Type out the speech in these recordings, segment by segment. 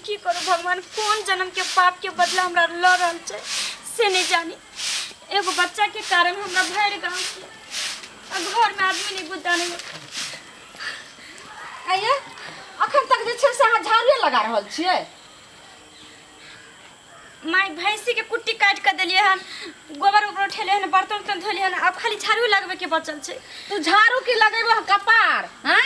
की करू भगवान कोन जन्म के पाप के बदला हमरा लऽ रहल छै से नहि जानी एगो बच्चा के कारण हमरा भरि गाँव के आ घर में आदमी नहीं गुद्दा नहीं आइए अखन तक जे छै से अहाँ झाड़ुए लगा रहल छियै माय भैंसी के कुट्टी काटि कऽ देलियै हन गोबर उबर उठेलियै हन बर्तन उर्तन धोलियै हन आब खाली झाड़ू लगबै के बचल छै तू झाड़ू की लगेबो कपार हैं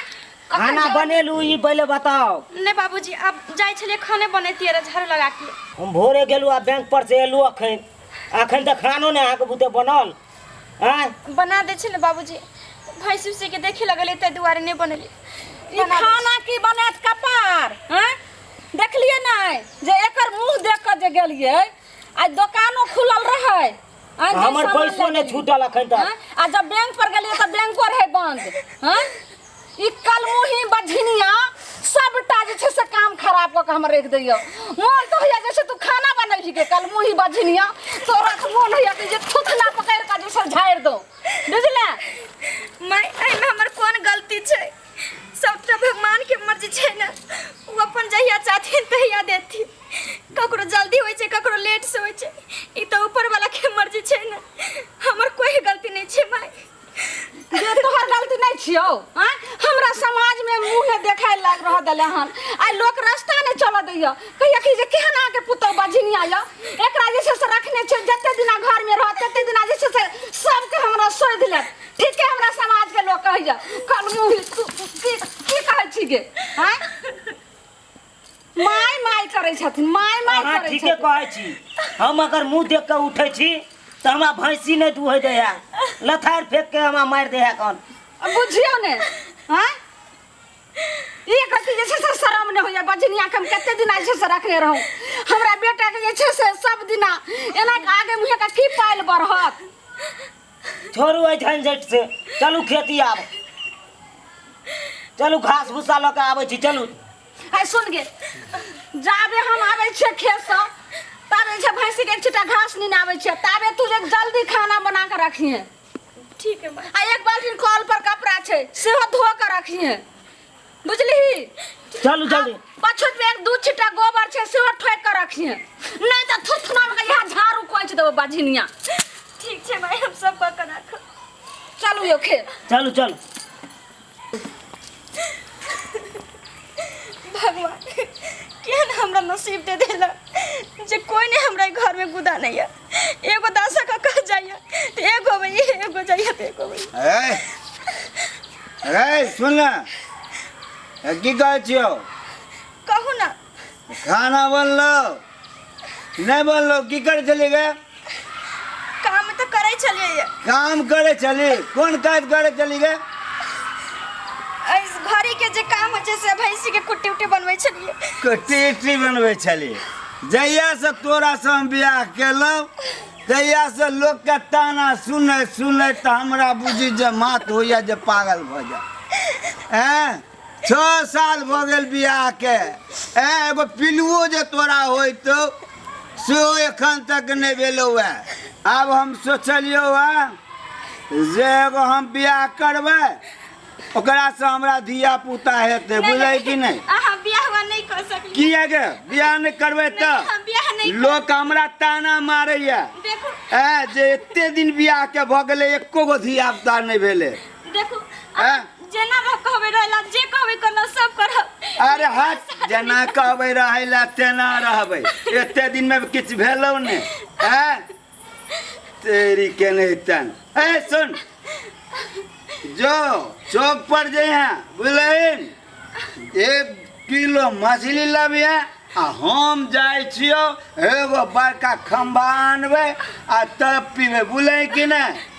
खाना बनेलू ई पहिले बताओ नहि बाबूजी आब जाइ छलियै खाने बनैतियै रहए झाड़ू लगा के हम भोरे गेलू आ बैंक पर से एलू अखन अखन तऽ खानो नहि अहाँके बुते बनल आँय बना दै छै ने बाबूजी भैंसी उसी के देखे लगलियै ताहि दुआरे नहि बनेलियै ई खाना की बनायत कपार हैं देखलियै नहि जे एकर मुंह देख कऽ जे गेलियै आइ दोकानो खुलल रहै आँय, जे हमर सामान पैसो लए नहि गेलियै। छूटल अखन तक आँय, आ जब बैंक पर गेलियै तऽ बैंको रहै बंद हैं ई कलमुही बझिनिया सबटा जे छै से काम खराब कऽ के हमर राखि दैया मोन तऽ होइया जे से तू खाना बनैबही के कलमुही बझिनिया तोरा तऽ मोन होइया कि जे थुथना पकड़ि कऽ जे से झाड़ि दौ बुझले माय एहिमे हमर कोन गलती छै सबटा भगवान के मर्जी छै ने ओ अपन जहिया चाहथिन तहिया देथिन ककरो जल्दी होइ छै ककरो लेट से होइ छै ई तऽ ऊपर वाला के मर्जी छै ने हमर कोई गलती नहि छै माय जे तोहर गलती नहि छियौ आँय हमरा समाजमे मुँह नहि देखाय लाग रह देले हन आइ लोक रास्ता नहि चलऽ दैया कहिया कि जे केहन अहाँके पुतहु बझिनिया यऽ एकरा जे छै से रखने छै जते दिना घरमे रहत तते दिना जे छै से सबके हमरा सोधि लेत ठीके हमरा समाजके लोक कहैया कल मुँह की की कहै छी गे आँय माय माय करै छथिन माय माय अहाँ करै ठीके छथिन कहै छी हम अगर मुंह देख के उठै छी तऽ हमरा भैंसी नहि दुहै दै है लथारि फेंक के हमरा मारि दै है कन बुझियौ ने आँय एक रत्ती जे छै से शरम नहि होइए बजनिया के हम कते दिना जे छै से रखने रहूँ हमरा बेटाके जे छै से सब दिना एना के आगे मुँहे के की पायल बढ़त छोड़ू एहि झंझट से चलू खेती आब चलू घास भूसा लऽ के आबै छी चलू आइ सुन गे जाबे हम आबै छियै खेतसँ ताबे जे छै भैंसीके एक छिटा घास नहीं आबै छियै ताबे तू जे जल्दी खाना बना के रखिहे ठीक है माँ आ एक बाल्टीन कल पर कपड़ा छै सेहो धो के रखिहे बुझलिही चलू जल्दी पछुत में एक दू छिटा गोबर छै सेहो ठोकि के रखिहे नहीं तऽ थुथुना में यहाँ झाड़ू कोचि देबो बझिनिया ठीक छै माय हम सब कऽ के राखब चलू यौ खेत चलू चलू भगवान केहन हमरा नसीब दे देलक जे कोई नहीं हमरा घर में गुदा नहीं है एगो दासा का कह जाइए तो एगो अबैया एगो जाइए तो एगो अबैया ए रे सुन ने ए, की कहै छियौ कहू ना खाना बनलो नहि बनलो की करै छली गे काम तऽ करै छलियै काम करै छली कोन काज करै छली गे एहि घरे के जे काम होइ छै से भैंसी के कुट्टी उट्टी बनबै छलियै कुट्टी उट्टी बनबै छली जहियासँ तोरासँ हम बियाह केलहुँ तहियासँ लोकके ताना सुनैत सुनैत तऽ हमरा बुझी जे माथ होइए जे पागल भऽ जाए ऐं छओ साल भऽ गेल बियाहके ऐं एगो पिलुओ जे तोरा होइतौ सेहो एखन तक नहि भेलौ हए आब हम सोचलियौ हए जे एगो हम बियाह करबै ओकरासँ हमरा धिया पुता हेतै बुझलै कि नहि अहाँ बियाह हुआ नहि कऽ सकली किया गे बियाह नहि करबै नहि, तऽ हम बियाह नहि करब। लोक हमरा ताना मारैया देखू ऐं जे एते दिन बियाह के भऽ गेलै एको गो धिया पुता नहि भेलै देखू ऐं? जेना कहबै रहला जे कहबै करना सब करब अरे हट जेना कहबै रहै लए तेना रहबै एते दिन में किछु भेलौ ने ऐं तेरी के नहीं तन ए सुन जो चौक पर जे हैं बुझलहिन एक किलो मछली लबिहे आ हम जाइ छियौ एगो बड़का खम्भा आनबै आ तब पीबै बुझलही कि नहि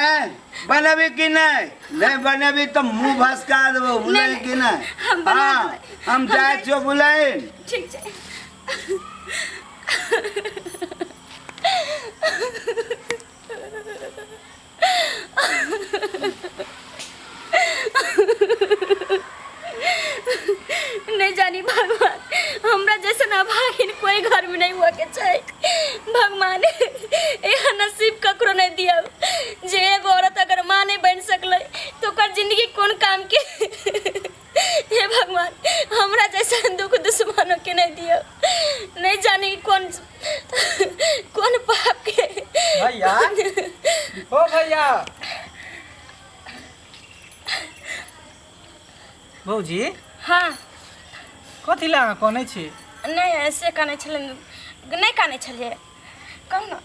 ऐं बनेबी कि नहि नहि बनेबी तऽ मुँह भसका देबौ बुझलही कि नहि हम बना हाँ देबै। हम जाइ छियौ बुझलहिन ठीक छै नहीं जानी भगवान हमरा जैसन अभागिन कोई घर में नहीं हुआ के चाही भगवान एहन नसीब ककरो नहीं दिया जे एगो औरत अगर माँ नहीं बन सकलै तो ओकर जिंदगी कोन काम के हे भगवान हमरा जैसन दुख दुश्मनों के नहीं नहि दियौ नहि जानी कोन कोन पाप के भैया ओ भैया भौजी हाँ कथी लए अहाँ कनै छी नहि ऐसे कानै छलै नहि कानै छलियै कहू ने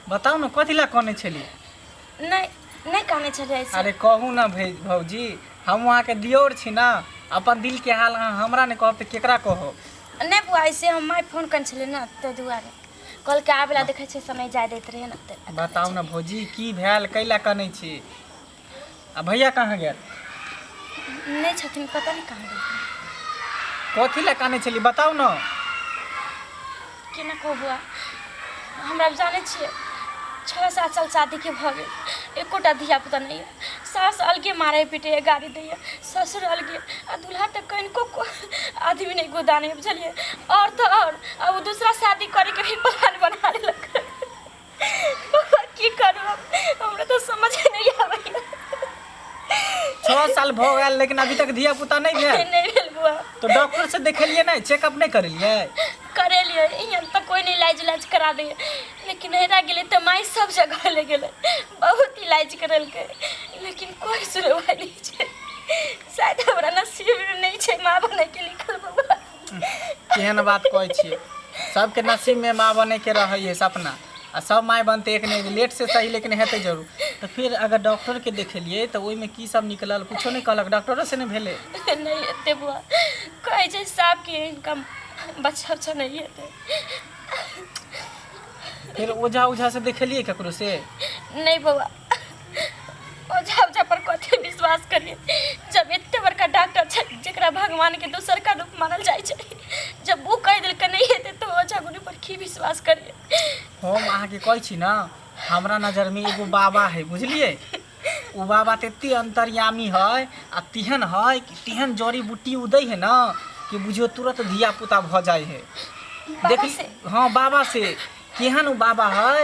बताउ ने कथी लए कनै छलियै नहि नहि कानै छलियै ऐसे अरे कहू ने भै भौजी हम अहाँके दियोर छी ने अपन दिलके हाल अहाँ हमरा नहि कहब तऽ केकरा कहब नहि बुआ ऐसे हम माय फोन कने छलियै ने ताहि दुआरे कहलकै आबै लए देखै छियै समय जाय दैत रहै ने ताहि बताउ ने भौजी की भेल कैला कनै छी आ भैया कहाँ गेल नहि छथिन पता नहि कहाँ गेलखिन कथी लए कानै छली बताउ ने केना कहू बौआ हमरा जानै छियै 6-7 साल शादीके भऽ गेल एकोटा धियापुता नहि यऽ सास अलगे मारै पीटैए गारि दैए ससुर अलगे आ दुल्हा तऽ कनिको आदमी नहि गोदा नहि बुझलियै आओर तऽ आओर आ ओ दूसरा शादी करैके भी प्लान बना लेलक बौआ की करू हम? हमरा तऽ समझ नहि आबैए 6 साल भऽ गेल लेकिन अभी तक धिया पुता नहि भेल नहि भेल बौआ तो डॉक्टर से देखेलिए नहीं चेकअप नहीं करेलिए करेलियै यहाँ तऽ कोइ नहि इलाज उलाज करा दैए लेकिन नैहरा गेलै तऽ माय सब जगह ले गेलै बहुत इलाज करेलकै लेकिन कोइ सुनवाइ नहि छै शायद हमरा नसीबमे नहि छै माँ बनैके लिखल बौआ केहन बात कहै छियै सबके नसीबमे माँ बनैके रहै है सपना आ सब माय बनतै एक ने लेट से सही लेकिन हेतै जरूर तऽ फिर अगर डॉक्टरके देखेलियै तऽ ओहिमे की सब निकलल कुछो नहि कहलक डॉक्टरो से नहि भेलै नहि हेतै बौआ कहै छै साफके इनका बच्चा उच्चा नहि हेतै फिर ओझा उझा से देखेलियै ककरो से नहि बौआ ओझा उझा पर कथी विश्वास करिए जब एते बड़का डॉक्टर छै जकरा भगवानके दोसर का रूप मानल जाइ छै जब ओ कहि देलकै नहि हेतै तऽ ओझा गुरु पर की विश्वास करिए हम अहाँके कहै छी ने हमरा नजरमे एगो बाबा है बुझलियै ओ बाबा तऽ एते अन्तर्यामी है आ तेहन है कि तेहन जड़ी बूटी ओ दै है ने कि बुझियौ तुरंत धिया पुता भऽ जाइ है बाबा से? हाँ बाबा से केहन ओ बाबा है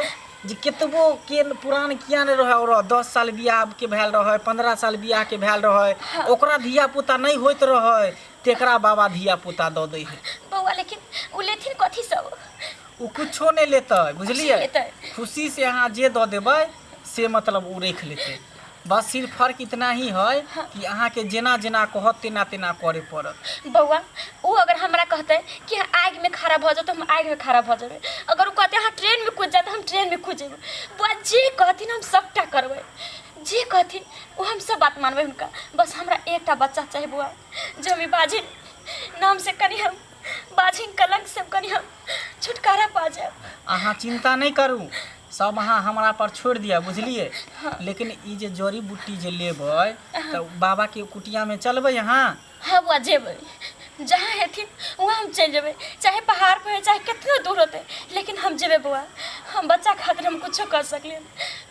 जे केतबो के पुरान किया नहि रहै और 10 साल बियाह के भेल रहै 15 साल बियाह के भेल रहै ओकरा धिया पुता नहि होइत रहै तेकरा बाबा धिया पुता दऽ दै है बौआ लेकिन ओ लेथिन कथी सब ओ कुछो नहि लेतै बुझलियै लेतै। खुशी से अहाँ जे दऽ देबै से मतलब ओ राखि लेतै बस सिर्फ फर्क इतना ही है कि अहाँके जेना जेना कहत तेना तेना करे पड़त बौआ ओ अगर हमरा कहतै कि अहाँ आगिमे खड़ा भऽ जाउ तऽ हम आगिमे खड़ा भऽ जेबै अगर ओ कहतै अहाँ ट्रेनमे कूदि जाउ तऽ हम ट्रेनमे कूदि जेबै बौआ जे कहथिन हम सभटा करबै जे कहथिन ओ हम सब बात मानबै हुनका बस हमरा एकटा बच्चा चाही बौआ जे हम ई बाझिन नामसँ कनि हम बाझिन कलंकसँ कनि हम छुटकारा पा जायब अहाँ चिन्ता नहि करू सब अहाँ हमरा पर छोड़ि दिअ बुझलियै लेकिन ई जे जड़ी बूटी जे लेबै तऽ बाबाके कुटियामे चलबै अहाँ हाँ बुआ जेबै जहाँ हेथिन वहाँ हम चलि जेबै चाहे पहाड़ पर चाहे कितना दूर होतै लेकिन हम जेबै बौआ हम बच्चा खातिर हम कुछो कर सकलियै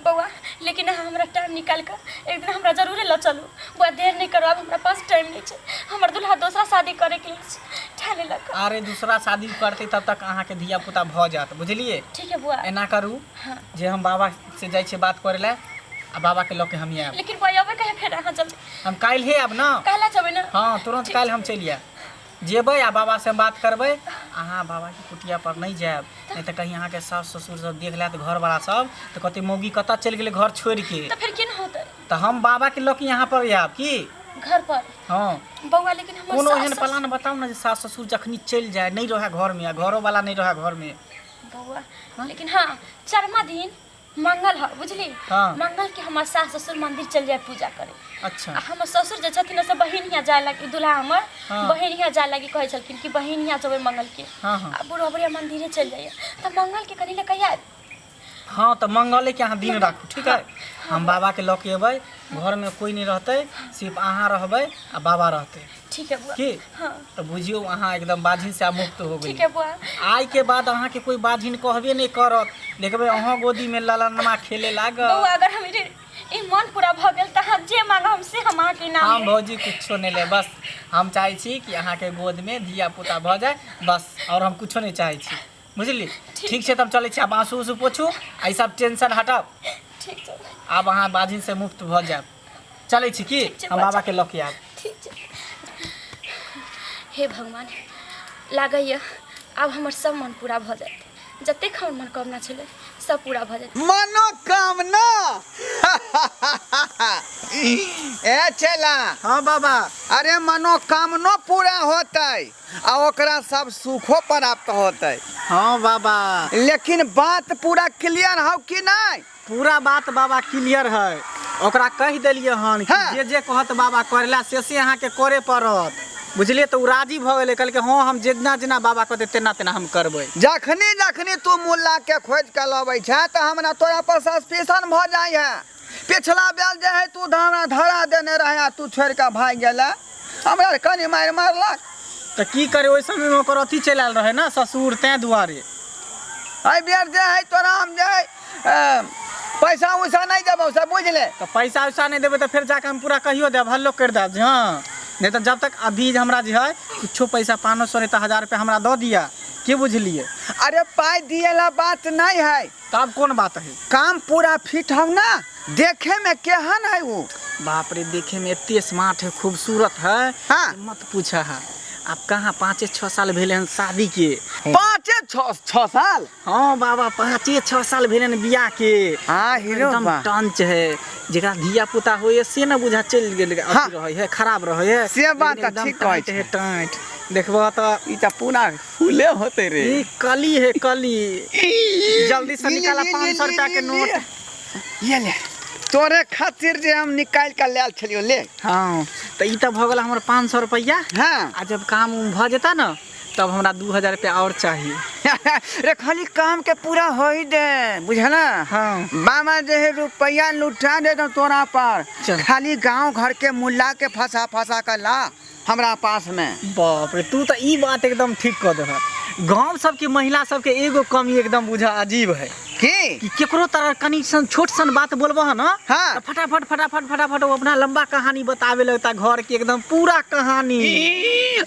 बौआ लेकिन अहाँ हमरा टाइम निकालि कऽ एक दिन हमरा जरूरे लऽ चलू बौआ देर नहि करू आब हमरा पास टाइम नहि छै हमर दुल्हा दोसरा शादी करैके लेल ठानि लेलक अरे दूसरा शादी करतै तब तक अहाँके धिया पुता भऽ जायत बुझलियै ठीक है बुआ एना करू जे हम बाबा से जाइ छियै बात करै लए आ बाबाके लऽ के हम आयब लेकिन बुआ अबै कहे फेर अहाँ जल्दी हम काल्हे आयब ने काल्हि जेबै ने हँ तुरन्त काल्हि हम चलि आयब जेबै आ बाबासँ हम बात करबै अहाँ बाबाके कुटिया पर नहि जायब नहि तऽ कहीं अहाँके सास ससुर सब देख लेत घरवला सब तऽ कहतै मौगी कतऽ चलि गेलै घर छोड़िके तऽ फेर केना होतै तऽ हम बाबाके लऽ के यहाँ पर आयब की घर पर हँ बौआ लेकिन हमर कोनो सास एहन प्लान बताउ ने जे सास ससुर जखनी चलि जाय नहि रहए घरमे आ घरोवला नहि रहए घरमे बौआ लेकिन हाँ चरमा दिन मंगल है बुझली हाँ। मंगल के हमर सास ससुर मंदिर चल जाए पूजा करे अच्छा आ हमर ससुर जे छथिन से बहिन हियाँ जाए लगी दुल्हा हमर हाँ। बहिन हियाँ जाए लगी कहै छलखिन कि बहिन हियाँ जेबै मंगल के हाँ हाँ आ बुढ़ा बुढ़िया मंदिरे चलि जाइए तऽ मंगल के कनि लए कहिया आयब? हाँ तऽ मंगले के अहाँ दिन राखू ठीक है हम बाबा के लऽ के अयबै घरमे कोइ नहि रहतै सिर्फ अहाँ रहबै आ बाबा रहतै ठीक है बुआ की हाँ तऽ बुझियौ अहाँ एकदम बाझिन से आब मुक्त हो ठीक गेलियै है बुआ आइ के बाद अहाँके कोइ बाझिन कहबे नहि करत देखबै अहाँ गोदीमे ललनमा खेले लागत बौआ अगर हम ई मन पूरा भऽ गेल तऽ अहाँ जे मांगब हम से हम अहाँके इनाम हम देब। भौजी कुछो नहि लेब बस हम चाहै छी कि अहाँके गोदमे धिया पुता भऽ जाय बस आओर हम कुछो नहि चाहै छी बुझली ठीक छै तऽ हम चलै छी आब आँसू उसू पोछू आ ई सब टेंशन हटाउ ठीक छै आब अहाँ बाझिन से मुक्त भऽ जायब चलै छी की ठीक छै, हम बाबाके लऽ के आयब ठीक छै हे भगवान लागैए आब हमर सब मन पूरा भऽ जायत जतेक हमर मनोकामना छलै सब पूरा भऽ जायत मनोकामना ए चेला हाँ बाबा अरे मनोकामनो पूरा होतै आ ओकरा सब सुखो प्राप्त होतै हाँ बाबा लेकिन बात पूरा क्लियर हौ कि नहीं पूरा बात बाबा क्लियर है ओकरा कहि देलियै हन कि हाँ। जे जे कहत बाबा करेला से से अहाँके करे पड़त बुझलियै तऽ ओ राजी भऽ गेलै कहलकै हँ हम जेना जेना बाबा कहतै तेना तेना हम करबै जखनी जखनी तू मुल्ला के खोज के लबै छै तऽ हमरा तोरा पर सस्पिशन भऽ जाइ है पिछला बेर जे है तू हमरा धरा देने रहे आ तू छोड़ि कऽ भागि गेला हमरा कनि मारि मारलक तऽ की करे ओहि समयमे ओकर अथी चलि आयल रहै ने ससुर ताहि दुआरे एहि बेर जे है तोरा हम जे है पैसा उसा नहि देबौ से बुझि ले तऽ पैसा उसा नहि देबै तऽ फेर जाकऽ हम पूरा कहियो देब हल्लो करि देब जे हँ नहि तऽ जब तक अभी जे हमरा जे है कुछो पैसा 500 नहि तऽ 1000 रुपया हमरा दऽ दिअ की बुझलियै अरे पाइ दिएला बात नहीं है तब कोन बात है काम पूरा फिट हौ ना देखे में केहन है वो बाप रे देखे में एते स्मार्ट है खूबसूरत है हाँ। मत पूछा है आप कहाँ 5-6 साल भेले हन शादी के 5 6 साल हाँ बाबा 5-6 साल भेले हन बियाह के हाँ हीरो एकदम बा टंच है जेकरा धिया पुता होइए से न बुझा चलि गेल अथी हाँ। रहै है खराब रहै है से बात लेकिन तऽ एकदम ठीक कहै टाइट है टाइट देखबह तऽ ई तऽ पूरा फूले होते रे ई कली है कली जल्दी से निकाला 500 रुपया के नोट ये ले तोरे खातिर जे हम निकालि के लायल छलियो ले हाँ तऽ ई तऽ भऽ गेल हमर 500 रुपया हाँ आ जब काम उम भऽ जेता ने तब हमरा 2000 रुपया और चाहिए रे खाली काम के पूरा हो ही दे बुझला हाँ। बाबा जे है रुपया लुटा दे तो तोरा पर चल। खाली गांव घर के मुल्ला के फंसा फंसा के ला हमरा पास में बाप रे तू तऽ ई बात एकदम ठीक कऽ देलह गाँव सबके महिला सबके एगो कमी एकदम बुझा अजीब है की कि केकरो तरह कनी सन छोट सन बात बोलबह न हाँ। तऽ फटाफट फटाफट फटाफट वो अपना लंबा कहानी बतावे लगता घर के एकदम पूरा कहानी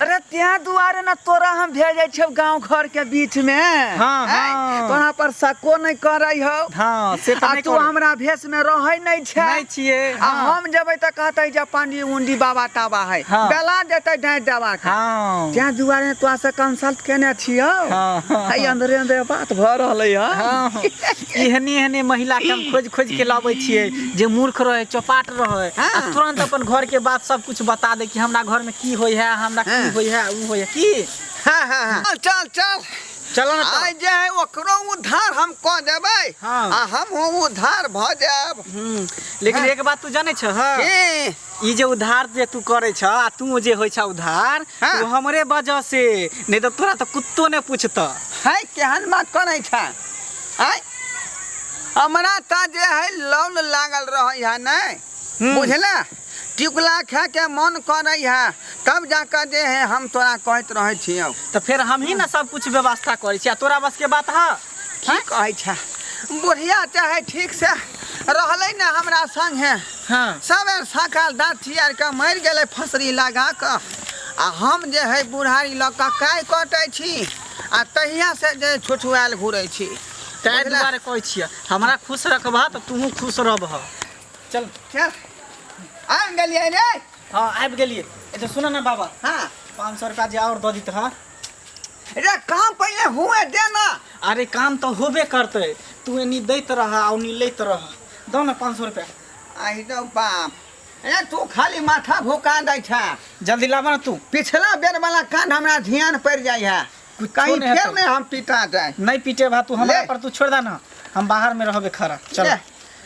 अरे त्या दुआरे न तोरा हम भेजै छियौ गांव घर के बीच में हाँ, आँय? हाँ। तोरा पर शको नहीं करै हौ हाँ से तऽ आ नहि तू करै। हमरा भेष में रहै नहीं छै नहि छियै आ हाँ। हम जेबै तऽ कहतै जे पांडी उंडी बाबा ताबा है हाँ। बेला देतै डाँटि दबा के हाँ त्या दुआरे तोरा से कंसल्ट केने छियौ हाँ, हाँ, है अंदरे अंदरे बात भऽ रहलै हँ हाँ, हाँ। एहने एहने महिला के हम खोज खोज के लाबै छियै जे मूर्ख रहे चौपाट रहे हाँ। आ तुरंत अपन घर के बात सब कुछ बता दे कि हमरा घर में की होय है हमरा की हाँ। होय है उ होय है की हाँ हाँ हाँ चल चल चलो ना आइ जे है ओकरो उद्धार हम कऽ देबै हाँ। आ हमहूँ उद्धार भऽ जायब लेकिन हाँ। एक बात तू जानै छह की ई जे उधार जे तू करै छह आ तू जे होइ छह उधार हाँ। ओ हमरे वजह से नहीं तऽ तोरा तऽ कुत्तो नहि पूछतऽ है केहन बात करै छ आँय हमरा तऽ जे है लौल लागल रहै है नहि बुझला टिकुला खाके मन करै है तब जाकऽ जे है हम तोरा कहैत रहै छियौ तऽ फेर हमही ने सब कुछ व्यवस्था करै छी आ तोरा बस के बात है की कहै छ बुढ़िया चाहे ठीक से रहलै ने हमरा संगे हाँ सबेर सकाल दाँत थियार कऽ मरि गेलै फसरी लगा कऽ आ हम जे है बुढ़ारी लऽ कऽ काइ कटै छी आ तहिया से जे छुछुआयल घुरै छी ताहि बुझला? दुआरे कहै छियै हमरा खुश रखबह तऽ तूहू खुश रहबह चल चल आबि गेलियै रे हाँ आबि गेलियै ए तऽ सुनऽ ने बाबा हाँ 500 रुपया जे आओर दऽ दितह रे काम पहिले हुए दे ना अरे काम तऽ होबे करतै तू एनी दैत रह आ ओनी लैत रह दऽ ने 500 रुपया आहि रौ बाप रे तू खाली माथा भोका दै छ जल्दी लाबऽ ने तू पिछला बेर वाला कांड हमरा ध्यान पड़ि जाइ है कुछो कहीं नहि फेर हेतौ। नहि हम पिटा जाए नहीं पीटे भा तू हमरा ले। पर तू छोड़ दे ना हम बाहर में रहबे खड़ा चल ले।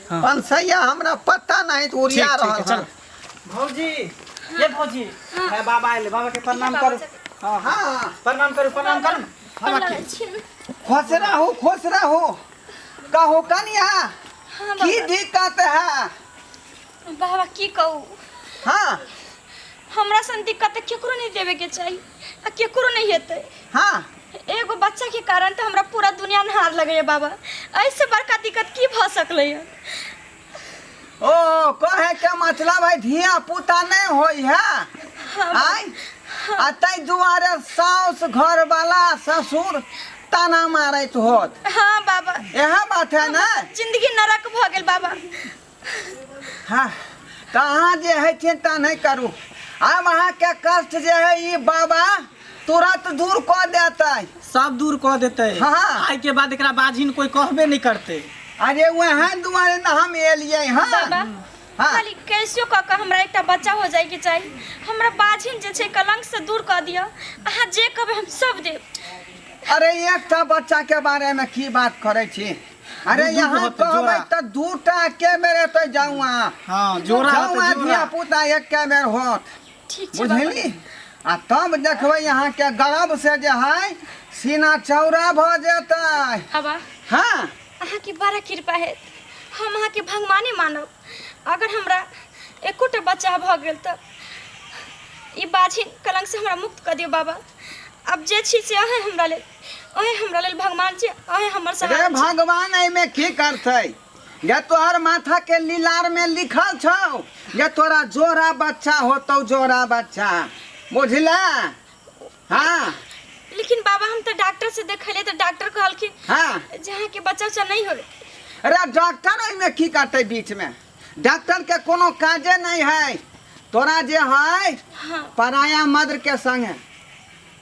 हाँ। पंसैया हमरा पता नहीं तो उड़िया ठीक ठीक रहल है, चल हन। भौजी ये भौजी है बाबा आइले बाबा के प्रणाम बाबा करू हाँ हाँ हाँ प्रणाम करू प्रणाम करू ने। गोर बाबा लगै के छियनि। खुश रहू खुश रहू कहू कनिया हाँ की बाबा दिक्कत है बाबा की कहू हाँ हमरा सन दिक्कत तऽ केकरो नहि देबेके चाही आ केकरो नहि हेतै हाँ एगो बच्चा के कारण तऽ हमरा पूरा दुनिया अन्हार लगैया बाबा एहिसँ बड़का दिक्कत की भऽ सकलैया ओ कहे के मतलब है धिया पुता नहीं होई है हाँ बाबा। आय आ ताहि दुआरे साउस घर वाला ससुर ताना मारैत होत हाँ बाबा इएह बात है ना जिंदगी नरक भऽ गेल बाबा हाँ तऽ अहाँ जे है चिंता नहीं करू आब अहाँके कष्ट जे है ई बाबा तुरंत दूर कऽ देतै। सब दूर कऽ देतै। हाँ। आइ के बाद एकरा बाझिन कोई कहबे नहीं करते। अरे वएह दुआरे ने हम एलियै। हाँ बाबा, हाँ। खाली कैसियो कऽ कऽ हमरा एकटा बच्चा हो जाइके चाही। हमरा बाझिन जे छै कलंक से दूर कऽ दिअ। अहाँ जे कहबै हम सब देब। अरे एकटा बच्चा के बारे में की बात करै छी? अरे दू-दू गो यहाँ होतै, कहबै जोड़ा। तऽ दूटा के बेर एतै जाउआ। हाँ, जोड़ा होतै, जाउआ जोड़ा। धिया पुता एके बेर होत। ठीक छै बाबा। बुझली? आ तब देखबै अहाँ के गर्व से जे है सीना चौड़ा भऽ जेतै। बाबा, हाँ। अहाँके बड़ा कृपा हैत, हम अहाँके भगवाने मानब। अगर हमरा एकोटा बच्चा भऽ गेल तऽ ई बाझिन कलंक से हमरा मुक्त कऽ दियौ बाबा। अब जे छी से अहें हमरा लेल, अहें हमरा लेल भगवान छी, अहें हमर रे सहारा छी। भगवान एहिमे की करतै? जे तोहर माथा के लीलार में लिखल छौ जे तोरा जोड़ा बच्चा होतौ, जोड़ा बच्चा, बुझला? हाँ। लेकिन बाबा, हम तऽ डॉक्टर से देखलियै तऽ डॉक्टर कहलखिन जे अहाँके बच्चा उच्चा नहि होय। अरे डॉक्टर एहिमे की करतै? बीच में डॉक्टर के कोनो काजे नहीं है। तोरा जे है पराया मर्द के संगे,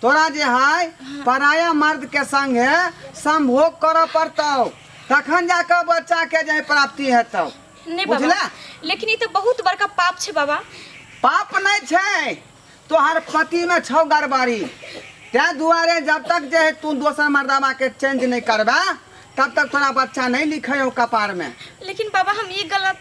तोरा जे है पराया मर्द के संगे संभोग करऽ पड़तौ, तखन जाकऽ बच्चा के जे प्राप्ति हेतौ। नहीं बाबा, बुझला? लेकिन ई तऽ बहुत बड़का पाप छै बाबा। पाप नहीं छै, तोहर पति में छौ गड़बड़ी, तै दुआरे जब तक जे है तू दोसर मर्दाबा के चेंज नहीं करबा तब तक तोरा बच्चा नहीं लिखे हो कपार में। लेकिन बाबा, हम ई गलत,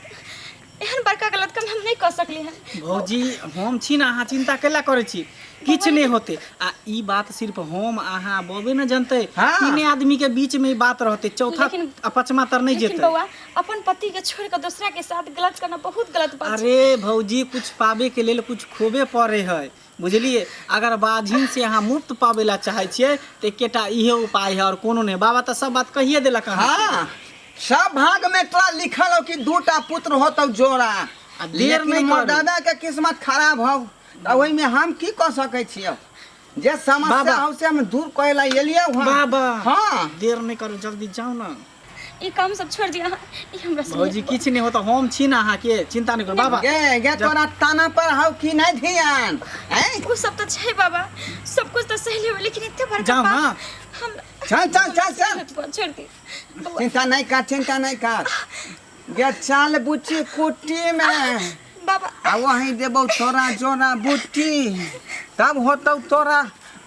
एहन बड़का गलत काम हम नहीं कऽ सकली हन। भौजी, हम छी ने, अहाँ चिंता केला करै छी? किछु नहि होते। आ ई बात सिर्फ हम अहाँ बबे ने जनते। हाँ। तीने आदमी के बीच में ई बात रहते, चौथा लेकिन- आ पचमा तर नहीं लेकिन जेते। बौआ, अपन पति के छोड़ के दूसरा के साथ गलत करना बहुत गलत बात छै। अरे भौजी, कुछ पाबे के लेल कुछ खोबे पड़े है, बुझलिए? अगर बाझिन से अहाँ मुक्त पाबे ला चाहे छियै तऽ एकेटा इहे उपाय है, और कोनो नहि। बाबा तऽ सब बात कहिए देलक अहाँके। हाँ, सब भाग में तोरा लिखल हो कि दूटा पुत्र होतौ जोड़ा। आ देर लेकिन नहि करू। मर्दादा के किस्मत खराब हौ तऽ ओहिमे हम की कऽ सकै छियौ? जे समस्या बाबा। हौ से हम दूर करे ला एलियै हँ। बाबा, हाँ। देर नहि करू, जल्दी जाउ ने। ई काम सब छोड़ दिअ अहाँ, ई हमरा से भौजी, किछु नहि होता, हम छी ने अहाँके, चिंता नहि करू बाबा। गे गे, तोरा ताना पर हौ कि नहीं ध्यान? हैं? वो सब तो छै बाबा, सब कुछ तो सही है, लेकिन इतने बड़का जाओ पाप ना। हम चल चल चल चल। छोड़ दी बौआ। चिंता नहीं कर, चिंता नहीं कर। गे चल बुच्ची कुट्टी में। बाबा। आ वहीं देबौ तोरा जोड़ा बुट्टी, तब होतौ तोरा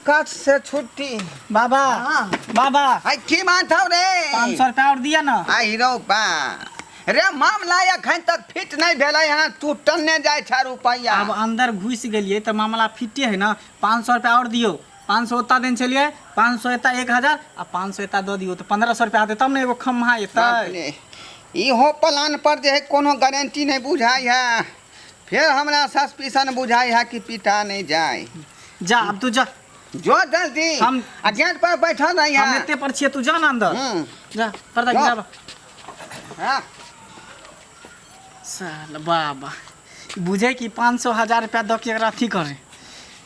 कष्ट से छुट्टी। बाबा। हाँ। बाबा। आई की बात हौ रे? 500 रुपया और दिया ना। आई रौ बा रे, मामला एखन तक फिट नहीं भेलै हँ, तू टन्ने जाइ छ रुपैआ। आब अंदर घुसि गेलियै तऽ मामला फिटे है ना। 500 रुपया और दियौ। 500 ओतऽ देने छलियै, 500 एता 1000 आ 500 एता दऽ दियौ तऽ 1500 रुपया हेतै, तब ने एगो खम्हा एतै। बाप रे, इहो प्लान पर जे है कोनो गारंटी नहीं बुझाइ है, फिर हमरा सस्पिशन बुझाइ है कि पिटा नहीं जाए। जा, अब तू जा। जो जल्दी। आ गेट पर बैठल रही हम है। एते पर छियै, तू जा ना अंदर। जा, पर्दा जा। गिराबा। हाँ। साल बाबा बुझे कि 500 1000 रुपया दऽ के एकरा अथी करे,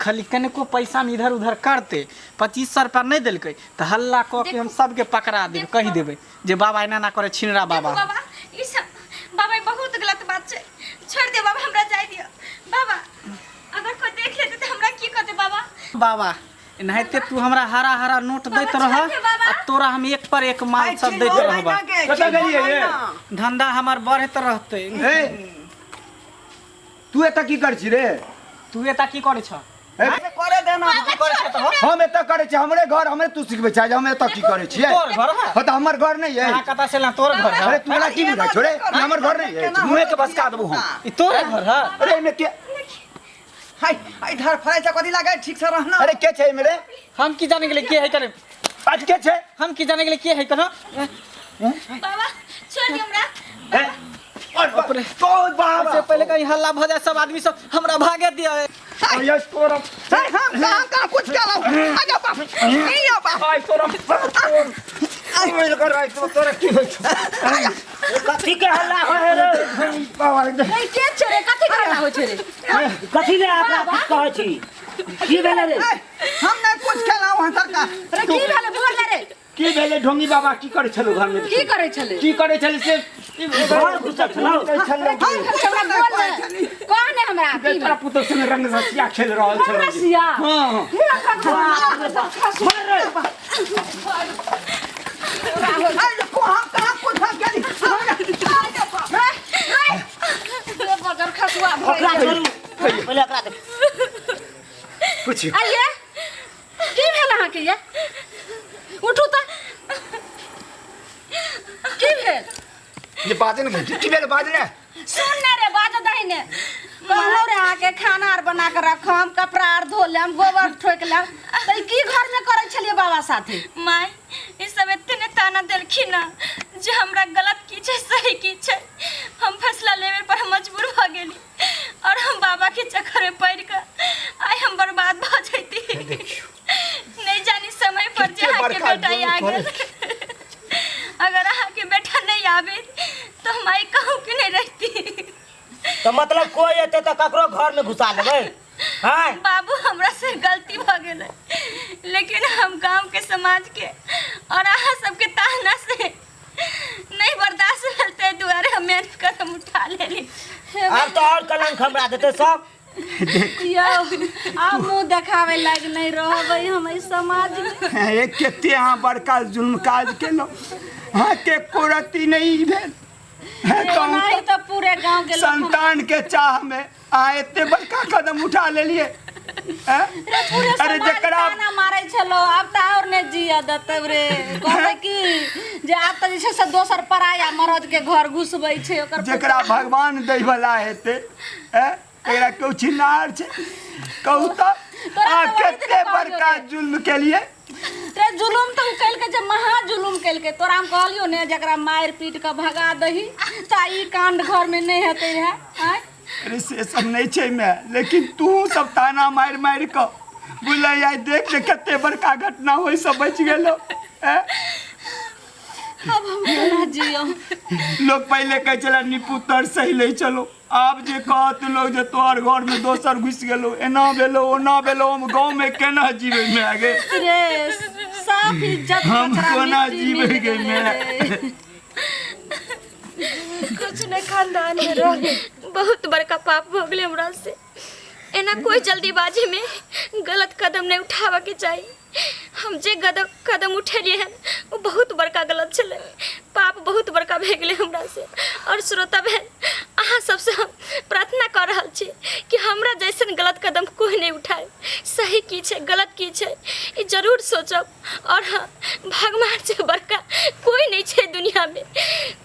खाली कनिको पैसा में इधर उधर करते। 2500 रुपया नहीं देलकै तऽ हल्ला कऽ के हम सबके पकड़ा देबै, कहि देबै जे बाबा एना एना करे छिनरा बाबा। देखू बाबा, ई सब बाबा, ई बहुत गलत बात छै। छोड़ दे बाबा, हमरा जाय दिअ बाबा। अगर कोई देख लेते तऽ हमरा की कहते बाबा? बाबा, एनाहिते तू हमरा हरा हरा नोट दैत बाबा, रह छोड़ दे बाबा। आ तोरा हम एक पर एक माल सब दैत रहबा। कतऽ गेलियै रे? धंधा हमर बढ़ैत रहतै। ए, तू एतऽ की करै छी रे? तू एतऽ की करै छ? ए, करे देना। की करै छ तऽ? हम एतऽ करै छी, हमरे घर, हमरे तू सिखबै छै जे हम एतऽ की करै छियै? तोर घर है? हँ तऽ हमर घर नहि अहाँ अइ। कतऽ से एलहुँ? तोर घर है? अरे तोरा की बुझाइ छौ रे? ई हमर घर नहि अछि? मुँहे के भसका देबौ हम। ई तोरे घर है? अरे एहिमे के हाय, इधर फराइ से कथी लागे, ठीक से रहना। अरे के छै एहिमे रे? हम की जाने गेलै के है करे। आज के छै? हम की जाने गेलै के है कना। बाबा, छोड़ दिअ हमरा। ए, और बाप रे, तो बाबा से पहले कहीं हल्ला भ जाए, सब आदमी सब हमरा भागे दिया। अरे तोरा हाय, हम कहाँ कहाँ कुछ केलहुँ? आ जाओ बाप, ई आओ बाप। आइ तोरा तोरा तोरा की होइ छौ? कथी के हल्ला होइ है रे? बाबा रे। ए, के छै रे? कथी के हल्ला होइ छै रे? कथी ले अपना कुछ कहै छी? की भेलै रे? ए, हम नहीं कुछ केलहुँ हँ सरकार। अरे की भेलै बोल रे? की भेलै ढोंगी बाबा की करै छलौ घर में की करै छलै की करै छलै से घर घुसल छलौ हमरा बोल ने कह ने हमरा की तोरा पुतोह संगे रंग रसिया खेल रहल छलौ रसिया? हाँ हाँ अरे को हम कहाँ कुछ गेली बजर खसुआ ओकरा छोड़ू पहिले ओकरा देख पूछियो आइए की भेल अहाँके ये उठू तऽ की भेल ये बाजे ने की भेल बाजे ने सुन ने रे बाजो दही ने कहलहुँ रे अहाँके खाना आर बना के रखम कपड़ा आर धो लेम गोबर ठोकि लेम तऽ ई की घरमे करै छलियै बाबा साथे माय ई सब एते ने ताना देलखिन ना जे हमरा गलत की छै सही की छै हम फैसला लेवे पर हम मजबूर भऽ गेली और हम बाबा के चक्कर में पड़ के आइ हम बर्बाद भऽ जैती नहीं जानी समय पर जे कते अहाँके बड़का बेटा आ जुर्म गेल अगर अहाँके बेटा नहीं आबे तो हम आइ कहूँ के नहीं रहती तऽ मतलब कोई एते तऽ ककरो घर में घुसा लेबै हाँ बाबू हमरा से गलती भऽ गेलै लेकिन हम गांव के समाज के और अहाँ सबके ताना से नहीं बर्दाश्त भेल ताहि दुआरे हम मेहनत कदम उठा लेली आब तऽ और कलंक हमरा देतै सब यौ आब मुँह देखाबै लायक नहि रहबै हम एहि समाजमे हे कते अहाँ बड़का जुल्म काज केलहुँ अहाँके एको रत्ती नहि भेल हे कहूँ ओनाही तऽ पूरे गाँव के लोक हमरा- संतान के चाह में अहाँ एते बड़का कदम उठा लेलिए हैं? पूरे अरे समाज जकरा ताना मारै छलो आब तऽ और नहि जिया देतौ रे कहबै की जे आब तऽ जे छै से दोसर पराया मरद के घर घुसबै छै ओकर जकरा भगवान दै वाला हेतै हैं? एकरा केओ छिनार छै कहू तऽ तोरा अहाँ तऽ वही दिन कते कहलियौ बड़का रे। जुल्म केलिए ते जुलुम तऽ उ केलकै जे महा जुलुम केलकै तोरा हम कहलियौ ने जकरा मारि पीट कऽ भगा दही तऽ ई कांड घरमे नहि हेतै रहए आँय अरे से सब नहि छै मैं लेकिन तू सब ताना मारि मारि कऽ बुझलै आइ देख ने कते बड़का घटना होइसँ बचि गेलो ऐं? अब हम केना जियौ लोग पहिले कहै छलै निपुतर सही लै चलो आब जे कहत लोग जे तोहर घर में दोसर घुसि गेलो एना भेलो ओना भेलो हम गाँव में केना जीबै मैं गे रे साफ इज्जत हम कचरा कोना मिट्टी जीबै मिल गे गेलै मैं रे। कुछ नहीं खानदान में रह बहुत बड़का पाप भऽ गेलै हमरा से एना कोई जल्दीबाजी में गलत कदम नहीं उठाबऽ के चाही हम जे कदम उठेलियै हन ओ बहुत बड़का गलत छलै पाप बहुत बड़का भए गेलै हमरा से और श्रोता बहन अहाँ सबसे हम प्रार्थना कऽ रहल छी कि हमरा जैसन गलत कदम कोई नहीं उठाए सही की छै गलत की छै ई जरूर सोचब और हाँ भगवान से बड़का कोई नहीं छै दुनिया में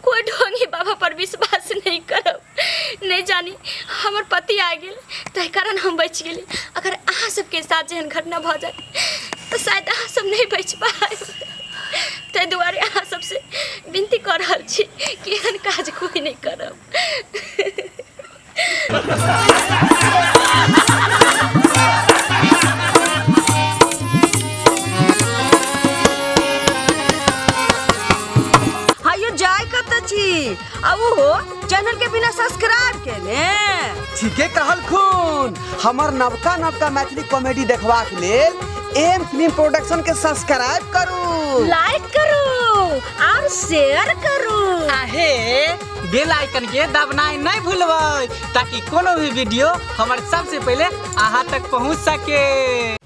कोई ढोंगी बाबा पर विश्वास नहीं करब नहीं जानी हमर पति आ गेल ताहि कारण हम बचि गेली अगर अहाँ सबके साथ जेहन घटना भऽ जाए तऽ शायद अहाँ सब नहीं बचि पाएब ताहि दुआरे अहाँ सबसे विनती कऽ रहल छी कि एहन काज कोई नहीं करब। हायो जाय कत छी आ ओहो चैनल के बिना सब्सक्राइब केने। ठीके कहलखुन। हमर नवका नवका मैथिली कॉमेडी देखबाक लेल एम फिल्म प्रोडक्शन के सब्सक्राइब करू, लाइक करू और शेयर करू। आहे बेल आइकन के दबनाइ नहीं भूलबै ताकि कोनो भी वीडियो हमर सबसे पहले अहाँ तक पहुँच सके।